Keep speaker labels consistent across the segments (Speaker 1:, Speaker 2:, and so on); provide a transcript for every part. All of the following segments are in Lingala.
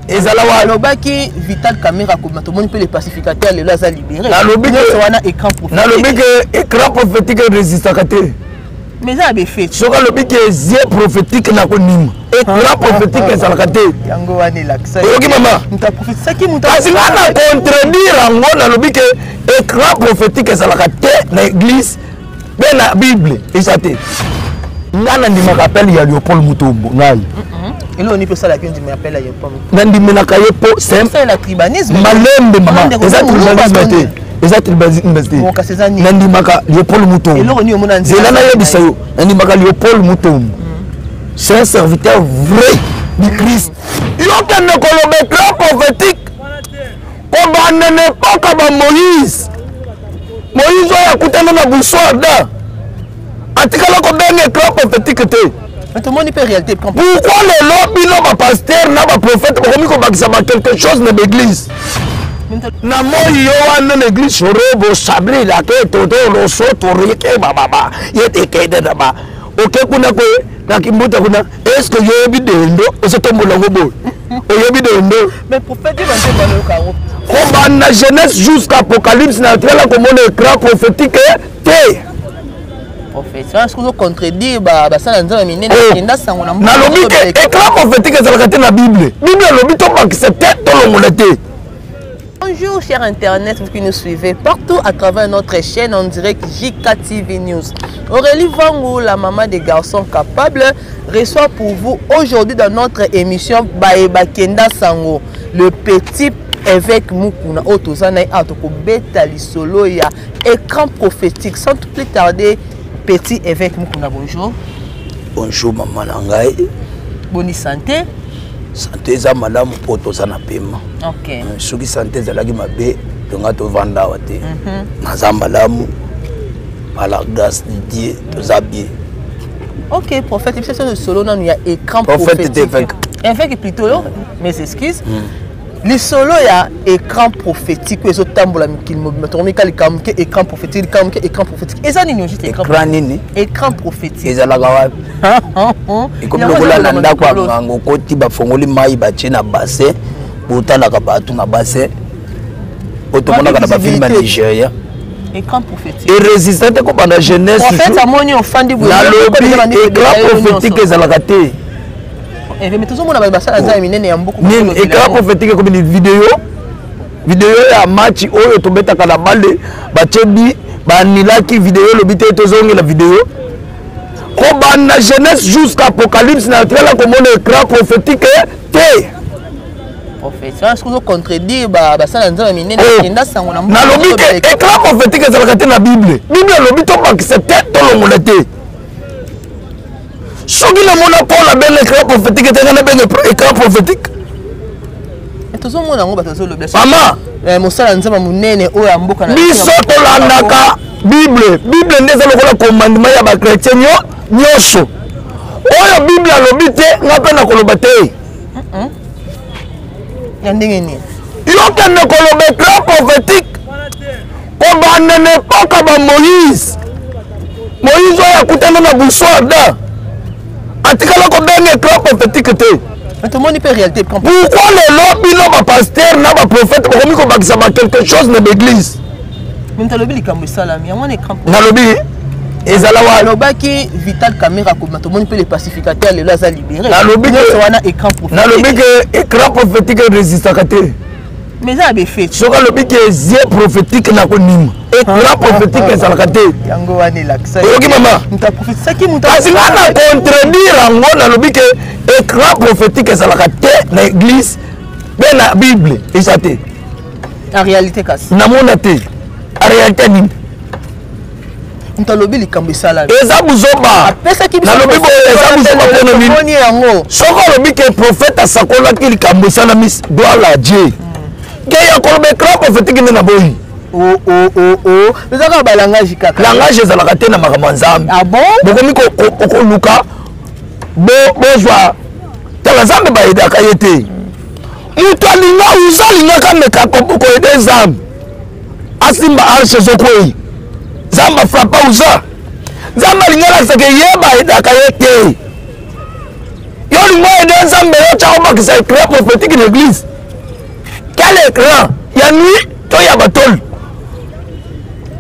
Speaker 1: Ezala wa
Speaker 2: Alobaki Vital Kamerhe akobima, tomoni mpe le pacificateur lelo aza libéré.
Speaker 1: Nalobi
Speaker 2: Nyonso wana écran prophétique.
Speaker 1: Nalobi ke écran prophétique erésistaka te.
Speaker 2: Mais eza ya befe.
Speaker 1: Soki alobi ke yeux prophétique, nakonima. Écran prophétique ezalaka te.
Speaker 2: Yango wana elakisa
Speaker 1: Oyoki, mama?
Speaker 2: Moto aprofetisaki moto.
Speaker 1: Kasi nga na contredire yango, nalobi ke écran prophétique ezalaka te na église mpe na Bible eza te. Nga nandimaka appel ya Léopold Mutombo, ngai.
Speaker 2: Eloko nini mpe osalaki ondima appel ya Léopold?
Speaker 1: Nandimelaka ye mpo
Speaker 2: Osalela tribalisme.
Speaker 1: Malembe, mama.
Speaker 2: Ndeko,
Speaker 1: eza
Speaker 2: moluba
Speaker 1: tribalisme
Speaker 2: to
Speaker 1: te.
Speaker 2: nini?
Speaker 1: Eza tribalisme te.
Speaker 2: Bon, kasi eza nini?
Speaker 1: Nandimaka Léopold Mutombo.
Speaker 2: Eloko nini omona nzela
Speaker 1: Nzela, nayebisa
Speaker 2: na ye?
Speaker 1: yo, nandimaka Léopold Mutombo, c'est un serviteur vrai du Christ. Yo kende koloba écran prophétique, kobanda na epoka ba Moïse. Moïse oyo akutana na buso Adam, atikala kobenga écran prophétique te.
Speaker 2: Mais tomoni mpe réalité écran.
Speaker 1: Pourquoi lelo bino bapasteur na baprophète bokomi kobakisa ba quelque chose na baeglise? Na moi yo wana na église orobo sablila ke toto loso torike bababa ye tekede na ba oke kuna kwe na kimbuta kuna. Est ce que yo oyebi dendo ozotombola yango boye? Oyebi dendo?
Speaker 2: Mais prophète, banzembo baloyoka yango.
Speaker 1: Kobanda Genèse jusqu'à Apocalypse, na tikala komona écran prophétique te.
Speaker 2: Prophète wana soki ozocontredire basala Nzambe minene.
Speaker 1: Oh.
Speaker 2: Kenda sango na mboka.
Speaker 1: Nalobi ke écran prophétique ezalaka te na Bible. Bible elobi tobakisa te, tolongola te.
Speaker 2: Bonjour chers internet, vous qui nous suivez partout à travers notre chaîne en direct JKTV News. Aurélie Vangou, la maman des garçons capables, reçoit pour vous aujourd'hui dans notre émission Baeba Kenda Sango, le petit évêque Mukuna Otozana Atoko Beta Lisolo ya écran prophétique. Sans plus tarder, petit évêque Mukuna, bonjour.
Speaker 1: Bonjour, mama na ngai.
Speaker 2: Bonne santé.
Speaker 1: Santé eza malamu mpo toza na pema. Soki santé ezalaki mabe, tonga tovanda awa te. Naza malamu, par la grâce de Dieu toza bien.
Speaker 2: Ok, prophète, et puis c'est le solo nanu ya écran
Speaker 1: Prophète
Speaker 2: prophétique.
Speaker 1: Évêque.
Speaker 2: Évêque plutôt, yo, mes excuses. Lisolo ya écran prophétique oyo ezotambola mikili mobima, tokomika likambo ke écran prophétique, likambo ke écran prophétique eza nini juste? Écran
Speaker 1: Écran nini?
Speaker 2: Écran prophétique.
Speaker 1: Ezalaka wapi? Ekomi
Speaker 2: Yango
Speaker 1: lokola na
Speaker 2: ezalaka
Speaker 1: ndako ya
Speaker 2: mikolo.
Speaker 1: ngango, okoti, bafongoli mai, batie na bassin, botalaka bato na bassin oyo tomonaka na bafilm ya
Speaker 2: Visibilité.
Speaker 1: Nigeria.
Speaker 2: Écran prophétique
Speaker 1: Erésiste te kobanda Genèse.
Speaker 2: Prophète amoni ofandi boye.
Speaker 1: Nalobi écran prophétique ezalaka te.
Speaker 2: Mais tozomona bato basala Nzambe minene ya mboka.
Speaker 1: Nini écran prophétique? Ekomi ni video, video ya match oyo tobetaka na bale, batie bi banilaki video, elobi te tozongela video. Kobanda Genèse jusqu'à Apocalypse, na tikala komona écran prophétique te.
Speaker 2: Prophète wana soki ozocontredire basala Nzambe minene.
Speaker 1: Oh.
Speaker 2: Kenda sango na mboka.
Speaker 1: Nalobi ke écran prophétique ezalaka te na Bible. Bible elobi tobakisa te, tolongola te. Soki namona Paul abenga écran prophétique te, nga nabenga écran prophétique?
Speaker 2: Tozomona yango, bato bazolobela.
Speaker 1: Mama.
Speaker 2: Mosala Nzambe monene oyo ya mboka na
Speaker 1: Biso tolandaka Bible. Bible nde eza lokola commandement ya bachrétien nyonso. Oyo Bible alobi te, nga mpe nakoloba te.
Speaker 2: Ya ndenge nini?
Speaker 1: Yo kende koloba écran prophétique, kobanda na epoka ba Moïse. Moïse oyo akutana na buso Adam, atikala kobenga écran prophétique te.
Speaker 2: Mais tomoni mpe réalité écran.
Speaker 1: Pourquoi lelo bino bapasteur na baprophète bokomi kobakisa ba quelque chose na baeglise?
Speaker 2: Mais talobi likambo esalami, yango wana écran.
Speaker 1: Nalobi ezala wa
Speaker 2: Alobaki Vital Kamerhe akobima, tomoni mpe le pacificateur lelo aza libéré.
Speaker 1: Nalobi
Speaker 2: Nyonso wana écran prophétique.
Speaker 1: Nalobi ke écran prophétique erésistaka te.
Speaker 2: Mais eza ya befe.
Speaker 1: Soki alobi ke yeux prophétique, nakonima. Écran prophétique ezalaka te.
Speaker 2: Yango wana elakisa
Speaker 1: Oyoki, mama?
Speaker 2: Moto aprofetisaki moto.
Speaker 1: Kasi nga na contredire yango, nalobi ke écran prophétique ezalaka te na église mpe na Bible eza te.
Speaker 2: En réalité kasi?
Speaker 1: Namona te. En réalité nini?
Speaker 2: Moto alobi likambo esalami.
Speaker 1: Eza buzoba.
Speaker 2: Apesaki biso.
Speaker 1: Nalobi boye, eza buzoba. Mpona nini?
Speaker 2: Tomoni yango.
Speaker 1: Soki olobi ke prophète asakolaki likambo esalami, gloire à Dieu. Ke ya koloba écran prophétique nde na boyi.
Speaker 2: O eza kaka balangage kaka.
Speaker 1: Langage ezalaka te na makambo ya Nzambe.
Speaker 2: Ah bon?
Speaker 1: Bokomi koluka bozwa tala Nzambe bayedaka ye te. Moto alinga uza, alingaka meka koyede Nzambe, asimba arche ezokwei, Nzambe afrappa uza. Nzambe alingi alakisaka ye bayedaka ye te. Yo olingi oyede. Nzambe yo tya obakisa écran prophétique na église. Quel écran? Ya nuit to ya batole?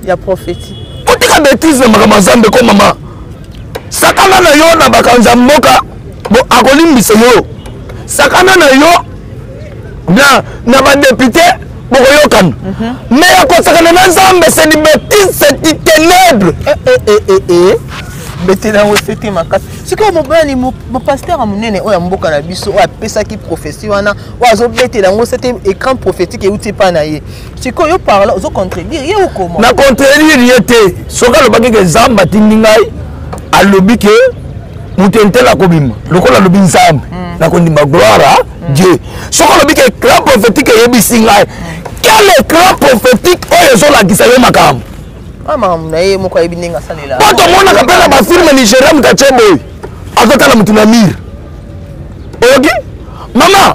Speaker 2: Ya prophétie.
Speaker 1: Otika bêtise na makambo ya Nzambe ko mama. Sakana na yo na bakonzi ya mboka, bo akolimbisa yo. Sakana na yo na badepute, bokoyokana. Mais ya kosakana na Nzambe, c'est du bêtise, c'est du ténèbre.
Speaker 2: Eh, eh, eh, eh, eh. Betela yango sete makasi. Sikoyo mobali, mopasteur ya monene oyo ya mboka na biso, oyo apesaki prophétie wana, oyo azobetela yango sete, écran prophétique euti epai na ye. Sikoyo yo parla, ozocontredire ye ou comment?
Speaker 1: Na contredire ye te. Soki alobaki ke Nzambe atindi ngai, alobi ke moto entele akobima lokola alobi Nzambe, nakondima, gloire à Dieu. Soki alobi ke écran prophétique eyebisi ngai, quel écran prophétique oyo ezolakisa yo makambo?
Speaker 2: Ah, makambo na ye moko ayebi ndenge asalela.
Speaker 1: Po tomonaka mpe na bafilme Nigeria, moto atie boye, azotala motu na mire. Oyoki mama,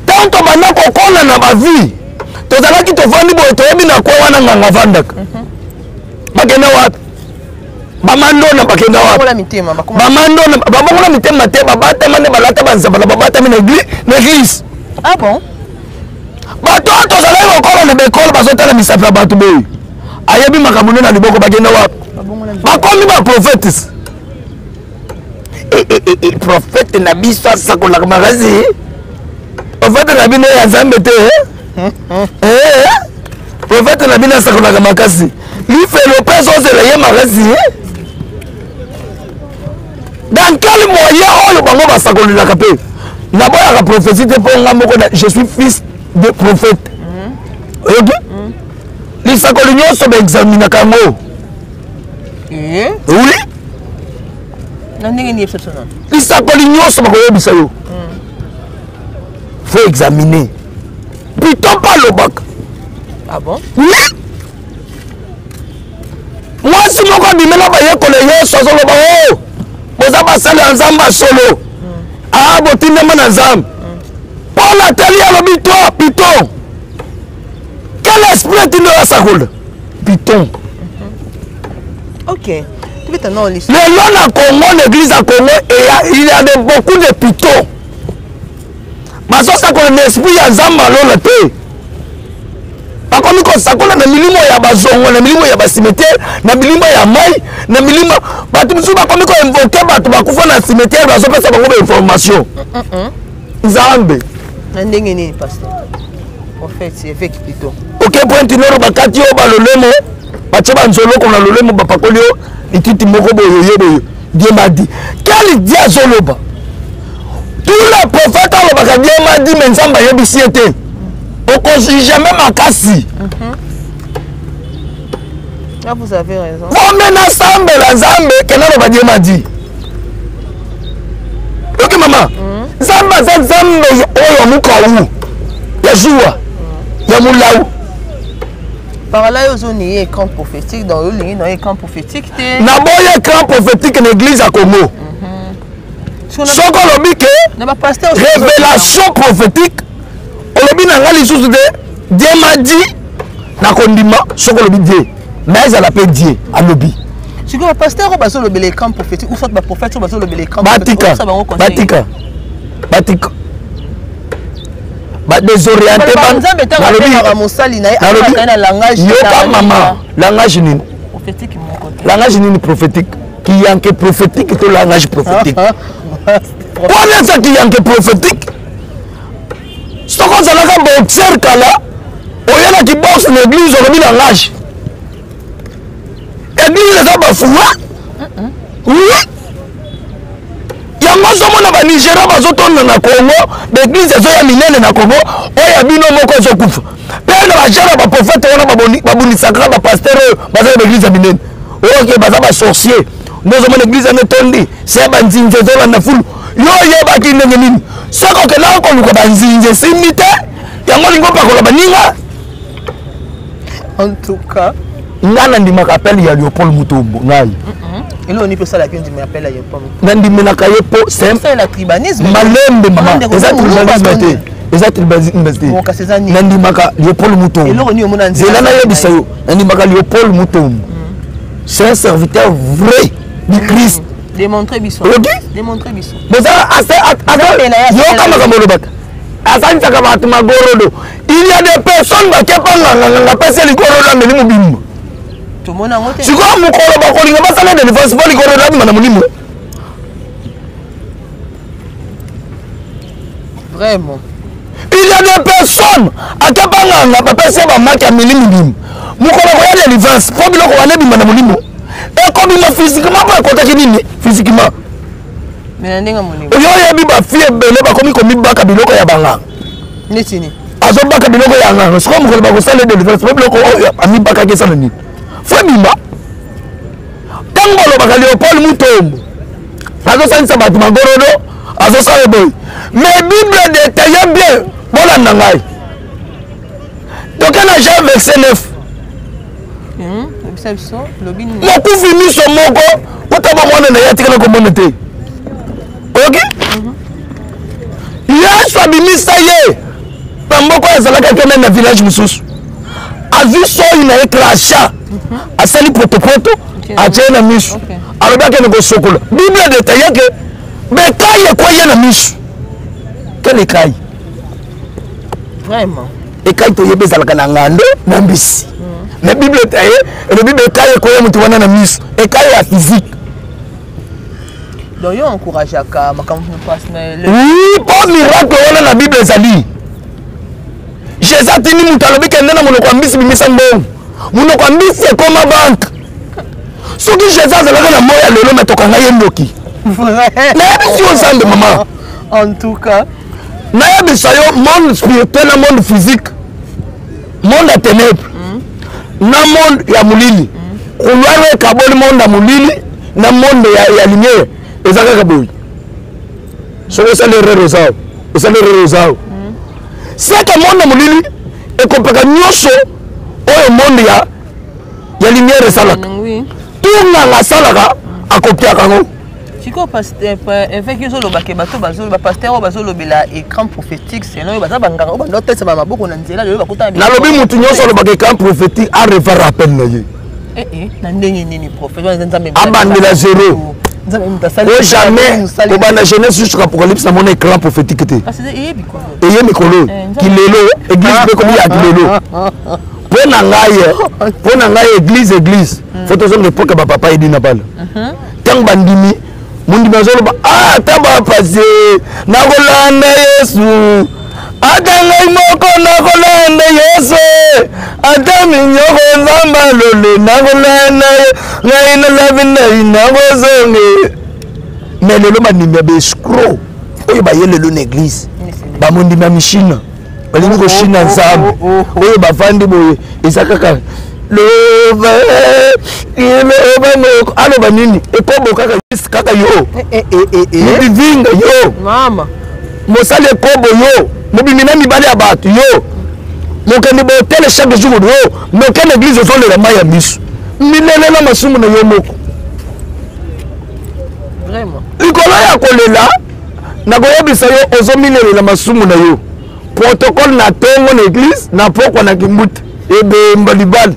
Speaker 1: ntango tobanda kokola na bavie, tozalaki tovandi boye, toyebi na kwa wana nganga avandaka. Bakenda wapi bamandona? Bakenda wapi?
Speaker 2: Bakongola mitema,
Speaker 1: Bamandona babongola mitema te, babatama nde balata banzabala, babatami na église, na église.
Speaker 2: Ah bon?
Speaker 1: Bato oyo tozalaki kokola na bekole, bazotala misapi ya bato boye, ayebi makambo nde na liboko. Bakenda wapi?
Speaker 2: Babongola mitema.
Speaker 1: Bakomi baprofetes. Prophète na biso asakolaka makasi. Prophète na bino ya Nzambe te, eh? Prophète na bino asakolaka makasi, lifelo mpe ezozela ye makasi. Dans quel moyen oyo bango basakolelaka? Mpe naboyaka prophétie te, mpo nga moko je suis fils de prophète. Oyoki, lisakoli nyonso baexaminaka yango. Oui.
Speaker 2: Na ndenge nini? Yebisa biso nano.
Speaker 1: Lisakoli nyonso bakoyebisa yo, faut examiner plutôt mpe alobaka.
Speaker 2: Ah bon?
Speaker 1: Oui. Mwasi moko abimela bayekole Yesu, azoloba: "O boza basali ya Nzambe ya solo, a botindama na Nzambe." Paul atali, alobi: "Toi python, quel esprit etindi oyo asakola python?"
Speaker 2: Ok, tobeta nao liso.
Speaker 1: Lelo na Congo, na église ya Congo, il y a de beaucoup de python bazosakola na esprit ya Nzambe alola te. Bakomi kosakola na milimo ya bazongo, na milimo ya bacimetière, na milimo ya mai, na milimo. Bato mosusu bakomi koinvoquer bato bakufa na cimetière, bazopesa bango bainformation. Nzambe!
Speaker 2: Na ndenge nini, pasteur, prophète, évêque plutôt?
Speaker 1: Oke Pointe Nord, bakati yo balolemo, batie banzoloko na lolemo, bapakoli yo lititi moko boye, ye boye: "Dieu m'a dit." Quel Dieu azoloba? Tous les prophètes alobaka: "Dieu m'a dit", mais Nzambe ayebisi ye te. Okozwi jamais makasi.
Speaker 2: Là, vous avez raison.
Speaker 1: Vome nasambela Nzambe ke naloba: "Dieu m'a dit." Oki mama, Nzambe aza Nzambe oyo ya mokau, ya zuwa, ya molau.
Speaker 2: Par là, yo ozoni ye écran prophétique, donc olingi na ye écran prophétique te.
Speaker 1: Naboyi écran prophétique na église ya Congo. Soki olobi ke
Speaker 2: na bapasteur
Speaker 1: révélation prophétique, olobi na ngai lisusu te: "Dieu m'a dit", nakondima. Soki olobi Dieu, mais ezala mpe Dieu alobi.
Speaker 2: Sikoyo bapasteur oyo bazolobela écran prophétique, ou soit baprophète oyo bazolobela écran?
Speaker 1: Batika, batika, batika badésorienté.
Speaker 2: Nzambe ntango abengaka mosali na ye,
Speaker 1: Nalobi,
Speaker 2: alobaka ye na langage.
Speaker 1: Yoka mama, langage nini?
Speaker 2: Prophétique moko te.
Speaker 1: Langage nini prophétique? Kiyanke prophétique to langage prophétique wana eza kiyanke prophétique. Soki ozalaka boxer kala, oyelaki boxe na église, olobi langage. Église eza bafuwa. Oui, yango ozomona Banigéria bazotonda na Congo, baeglise ezoya minene na Congo, oyo ya bino moko ezokufa. Mpe na bajare ya baprofete wana babunisaka bapasteur oyo baza na baeglise ya minene, oyo ke baza basorcier. Nde ozomona eglise yango etondi se banzinzi ezolanda fulu. Yo oyebaki ndenge nini? Soki okendaka koluka banzinzi, esimbi te, yango olingi opakola baninga.
Speaker 2: En tout cas,
Speaker 1: Ngai nandimaka appel ya Léopold Mutombo, ngai.
Speaker 2: Eloko nini mpe osalaki ondima appel ya Léopold?
Speaker 1: Nandimelaka ye mpo
Speaker 2: osalela tribalisme.
Speaker 1: Malembe mama, eza tribalisme te, eza tribalisme te.
Speaker 2: Bon, kasi eza nini?
Speaker 1: Nandimaka Léopold Mutombo.
Speaker 2: Eloko nini omona nzela?
Speaker 1: Nzela nayebisa yo, nandimaka Léopold Mutombo, c'est un serviteur vrai du Christ.
Speaker 2: Démontrer biso.
Speaker 1: Oyoki?
Speaker 2: Démontrer biso.
Speaker 1: Boza yoka makambo olobaka. Asalisaka bato magorodo. Il y a des personnes bakepa nganga nganga pesi ligorodo ameli mobimba.
Speaker 2: Tomona yango te.
Speaker 1: Sikoyo mokolo bakolinga basala délivrance mpo ligorodo abima na molimo.
Speaker 2: Vraiment.
Speaker 1: Il y a des personnes akepa nganga bapesi ye bamaki ameli mobimba. Mokolo koya délivrance mpo biloko wana ebima na molimo. Ekobima physiquement mpo ekotaki nini physiquement.
Speaker 2: Mais na ndenge molimo.
Speaker 1: Oyo oyebi bafille ebele bakomi komibaka biloko ya banganga.
Speaker 2: Neti nini?
Speaker 1: Azobaka biloko ya nganga. Sikoyo mokolo bakosala délivrance mpo biloko oyo amibakaki esala nini? Fo ebima. Ntango balobaka Léopold Mutombo azosalisa bato magorodo, azosala boye. Mais Bible détaille bien, bolanda ngai. Toke na Jean verset 9. Mokufi miso moko kuta bomwana na ye atikala komona te. Oyoki? Yesu abimisa ye na mboka oyo azalaki akende na village mosusu. Azwi soyi na ye crachat, asali potopoto, atie na miso, alobi akende kosokola. Bible détaille ke bekai ekwei ye na miso. Quel ekai?
Speaker 2: Vraiment.
Speaker 1: Ekai toyebi ezalaka na ngando na mbisi. Mais Bible etaye elobi bekai ekwei moto wana na miso. Ekai ya physique.
Speaker 2: Donc yo encourageaka makambo passe na
Speaker 1: le Oui, po miracle wana na Bible ezali. Jésus atindi moto alobi kende na monoko ya mbisi bimisa mbongo. Monoko ya mbisi ekoma banque. Soki Jésus azalaka na moya lelo mais tokanga ye ndoki. Nayebisi yo Nzambe mama.
Speaker 2: En tout cas,
Speaker 1: nayebisa yo monde spirituel na monde physique, monde ya ténèbres na monde ya molili. Couloir ekaboli monde ya molili na monde ya lumière eza kaka boye. Soki osali erreur oza, osali erreur oza. Seke monde ya molili ekopaka nyonso oyo monde ya lumière esalaka. Tout nganga asalaka akopiaka yango.
Speaker 2: Sikoyo évêque ozolobaka bato bazoloba pasteur oyo bazolobela écran prophétique selon oyo baza banganga oyo banda otesa ba maboko na nzela lelo bakutana.
Speaker 1: Nalobi motu nyonso alobaka écran prophétique arevoir rappel na ye.
Speaker 2: Na ndenge nini prophète wana Nzambe
Speaker 1: abandela zéro.
Speaker 2: Nzambe moto asali
Speaker 1: o jamais kobanda Genèse jusqu'à Apocalypse namona écran prophétique te. Eye mikolo kilelo église mpe komi ya kilelo. Mpo na ngai, mpo na ngai église église faut tozonga époque ya bapapa edina bala. Ntango bandimi mondimi azoloba ata bapasi nakolanda Yesu, ata ngai moko nakolanda Yesu, ata minyoko nzamba lole nakolanda ye, ngai nalabi nai nakozonge. Mais lelo bandimi ya baescro oyo baye lelo na église, bamondimi ya mishina balingi koshina Nzambe oyo bavandi boye eza kaka loba loba moko aloba nini ekobo kaka kaka yo mobivinga yo
Speaker 2: mama
Speaker 1: mosali ekobo yo mobimi na mibali ya bato yo mokende bohotele chaque jour yo mokende église ozolela mai ya miso milelela masumu na yo moko likolo ya kolela nakoyebisa yo ozomilelela masumu na yo. Protocole na tongo na église na pokwa na kimbuta ebemba libala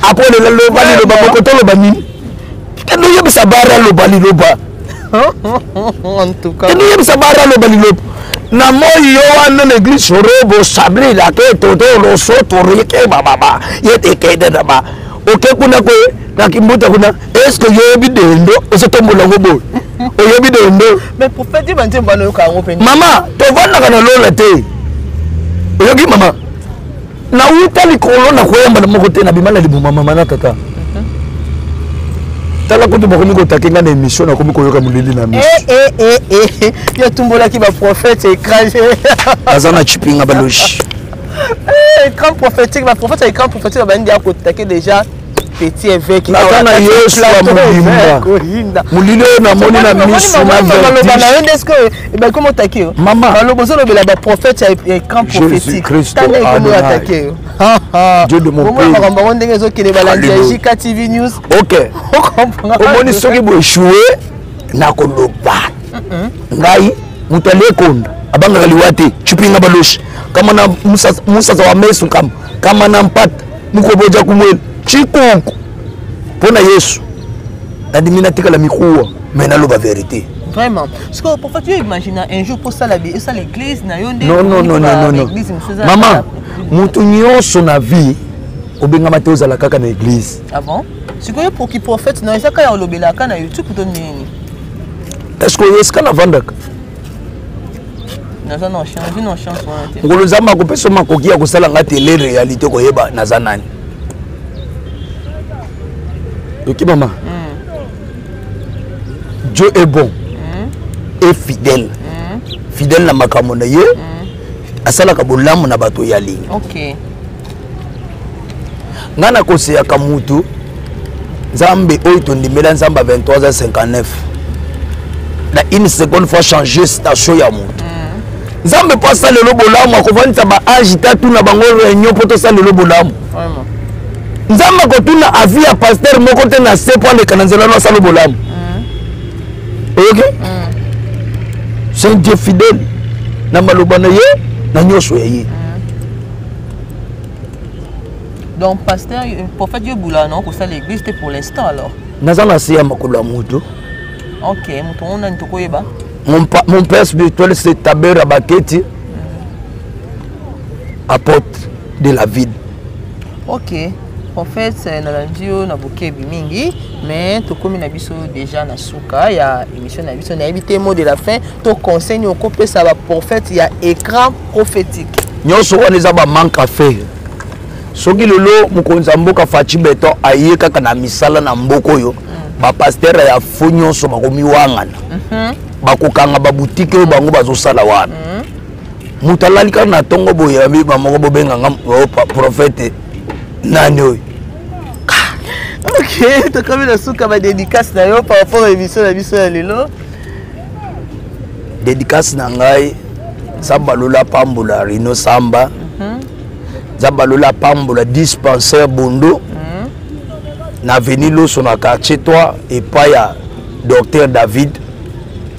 Speaker 1: apo lela loba liloba moko toloba nini kende oyebisa bara loba liloba kende oyebisa bara loba liloba na moi yo wana na église robo sabrila ke toto loso torike bababa ye tekende na ba oke kuna koye na kimbuta kuna est ce que yoyebi dendo ozotombola yango boye oyebi dendo
Speaker 2: Mais prophète banzembo bana oyoka yango mpenza.
Speaker 1: Mama tovandaka na lola te oyoki mama nauta likolo na koyamba na moko te nabima na libuma mama na tata. Tala kutu bakomi kotake nga na émission nakomi koyoka molili na miso.
Speaker 2: Yo tumbolaki baprophète écran.
Speaker 1: Aza na chipinga balogi.
Speaker 2: Écran prophétique, baprophète ya écran prophétique babandi ya kotake déjà petit évêque.
Speaker 1: Naza na Yesu ya mobimba molili oyo namoni na miso na
Speaker 2: maloba na yo nde ce que ebaki komotake yo
Speaker 1: mama
Speaker 2: maloba ozolobela baprophète ya écran prophétique
Speaker 1: tanda
Speaker 2: ekomi atake yo.
Speaker 1: Dieu de mon
Speaker 2: pays. Makambo yango ndenge ezokende balandi ya JK TV News.
Speaker 1: Ok. Omoni soki boéchoue nakoloba ngai moto alekonda abangaka liwa te chipinga baloshi kama na musasa wa mesu kama kama na mpata mukoboja kumwela chikunku mpo na Yesu. Nandimi natikala mikuwa, mais naloba vérité.
Speaker 2: Vraiment, parce que pourquoi tu imagines un jour pour ça la ça l'église na yo nde?
Speaker 1: Non, non, non, non, non, non, mama, moto nyonso na vie obengama te ozala kaka na église.
Speaker 2: Ah bon? Sikoyo pour ki prophète na eza kaka olobelaka na YouTube to nini?
Speaker 1: Est ce que oyo esika navandaka?
Speaker 2: Naza na chance, na chance wana te.
Speaker 1: Nkolo Nzambe akopesa makoki ya kosala nga tele réalité, koyeba naza nani. Oki mama, Dieu est bon et fidèle, fidèle na makambo na ye, asalaka bolamu na bato ya lingi. Ngai nakoseyaka mutu Nzambe oyo tondimela, Nzambe ya 23h59 na une seconde fois changer station ya motu. Nzambe mpo asalelo bolamu, akovandisa baage te, atuna bango réunion mpo tosalelo bolamu. Nzambe akotuna avis ya pasteur moko te na se mpo aleka na nzela no asala bolamu. Oyoki? C'est un Dieu fidèle na maloba na ye, na nyonso ya ye.
Speaker 2: Donc pasteur, prophète, yo bula na kosala église te pour l'instant alors?
Speaker 1: Naza na se ya makolo ya moto.
Speaker 2: Ok, moto ngo nani tokoyeba?
Speaker 1: Mon père spirituel, c'est Tabera Baketi, apôtre de la ville.
Speaker 2: Ok, prophète, nalandi yo na bokebi mingi, mais tokomi na biso déjà na suka ya émission na biso. Nayebi te, mot de la fin to conseil nini okopesa baprophète ya écran prophétique?
Speaker 1: Nyonso wana eza bamanque à faire. Soki lelo mokonzi ya mboka Fatshi Béton aye kaka na misala na mboka oyo, bapasteur ya faux nyonso bakomi wangana, bakokanga babutike oyo bango bazosala wana. Moto alali kaka na ntongo boye, abi bamoko bobenganga prophète nani oyo.
Speaker 2: Ok, tokomi na suka. Badédicace na yo par rapport à émission na biso ya lelo?
Speaker 1: Dédicace na ngai, Nzambe alola pambola Rino Samba, Nzambe alola pambola dispensaire Bondo na avenue Loso na quartier 3 epai ya docteur David.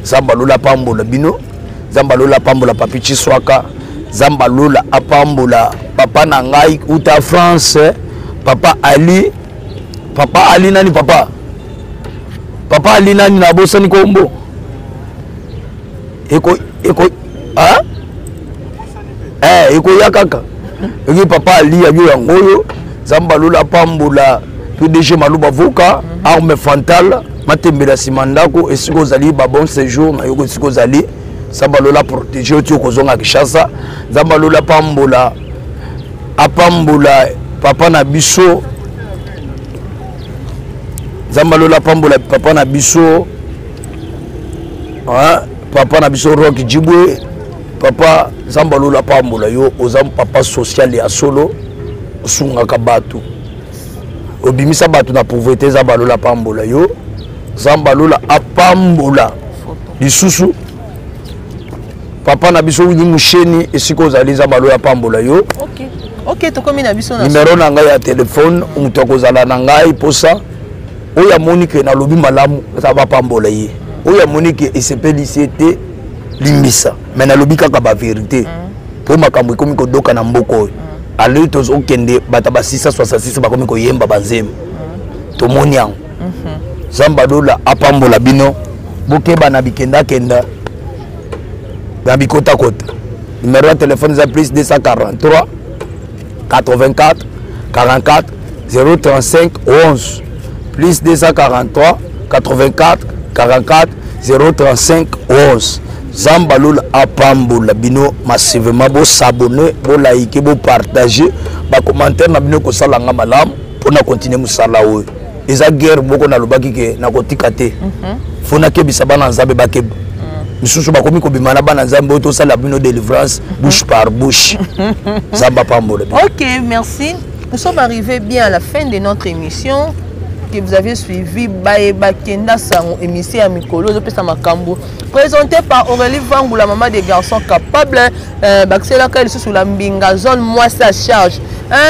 Speaker 1: Nzambe alola pambola bino. Nzambe alola pambola Papi Chiswaka. Nzambe alola apambola papa na ngai uta France, papa Ali, papa Ali nani, papa Ali nani, nabosani kombo eko eko ah? Eh, ekoya kaka eki papa Ali ya yo yango oyo. Nzambe alola pambola PDG Maluba Voka, arme fantale matembela nsima ndako esika ozali. Babon séjour na yoko esika ozali, Nzambe alola protege oti okozonga Kinshasa. Nzambe alola pambola, apambola papa na biso. Nzambe alola pambola papa na biso, papa na biso Rock Jibwe. Papa, Nzambe alola pambola yo. Oza papa social ya solo, osungaka bato, obimisa bato na pauvreté. Nzambe alola pambola yo. Nzambe alola apambola lisusu papa na biso Wili Musheni esika ozali. Nzambe alola apambola yo.
Speaker 2: Ok, tokomi na biso na
Speaker 1: Numero na ngai ya telefone, moto akozala na ngai mposa oyo amoni ke nalobi malamu, aza bapambola ye. Oyo amoni ke esepelisi ye te, limbisa, mais nalobi kaka bavérité mpo makambo ekomi kodoka na mboka oyo. Ale tozokende, bato ba 666 bakomi koyemba banzembo, tomoni yango. Nzambe alola apambola bino. Bokeba na bikendakenda na bikotakota. Numero ya telefone eza plus 243 84 44 035 11, plus 243 84 44 035 11. Nzambe alola apambola bino massivement. Bosabone, bolike, bopartage, bacommentaire na bino ekosalanga malamu mpona continue mosala oyo. Eza guerre moko nalobaki ke nakotika te. Fo nakebisa bana Nzambe, bakeba. Misusu bakomi kobima na bana Nzambe oyo. Tosala bino délivrance bouche par bouche. Nzambe apambola bino.
Speaker 2: Ok, merci. Nous sommes arrivés bien à la fin de notre émission que vous avez suivi, Baeba Kenda Sango, émission ya mikolo ezopesa makambo, présenté par Aurélie Vangou, la maman des garçons capables, bakiselaka lisusu la mbinga zone mwasi à charge.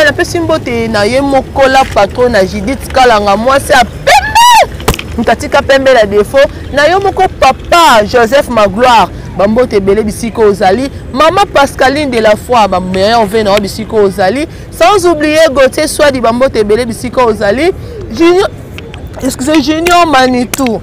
Speaker 2: Napesi mbote na ye moko la patron na Judith Kalanga, mwasi ya pembe, moto atika pembe na défaut na yo moko. Papa Joseph Magloire, bambote ebele bisika ozali. Mama Pascaline de la Foi, bameilleur ve na yo bisika ozali. Sans oublier Gauthier Swadi, bambote ebele bisika ozali. Junior. Excusez, Junior Manitou.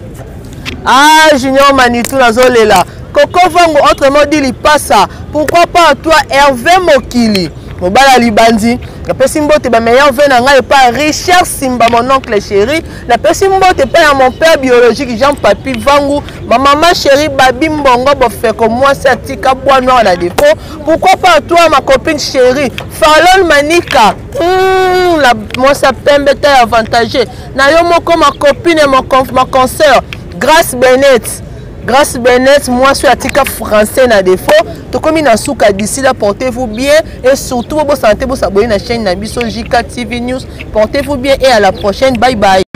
Speaker 2: Ah, Junior Manitou, nazolela. Coco Vango, autrement dit Lipasa. Pourquoi pas toi, Hervé Mokili? Mobala libandi. Napesi mbote ba meilleur vœux na ngai epai Richard Simba, mon oncle chéri. Napesi mbote epai ya mon père biologique Jean Papi Vangu, ma maman chérie Babi Mbongo Bofeko, mwasi atika bois noir na défaut. Pourquoi pas toi, ma copine chérie Falon Manika, la mwasi ya pembe taille avantagée na yo moko, ma copine et ma consoeur Grace Bennett. Grace Bennett, mwasi oyo atika français na défaut. Tokomi na suka. D'ici là, portez-vous bien et surtout bobosana te bosabonner na chaîne na biso JK TV News. Portez-vous bien et à la prochaine. Bye bye.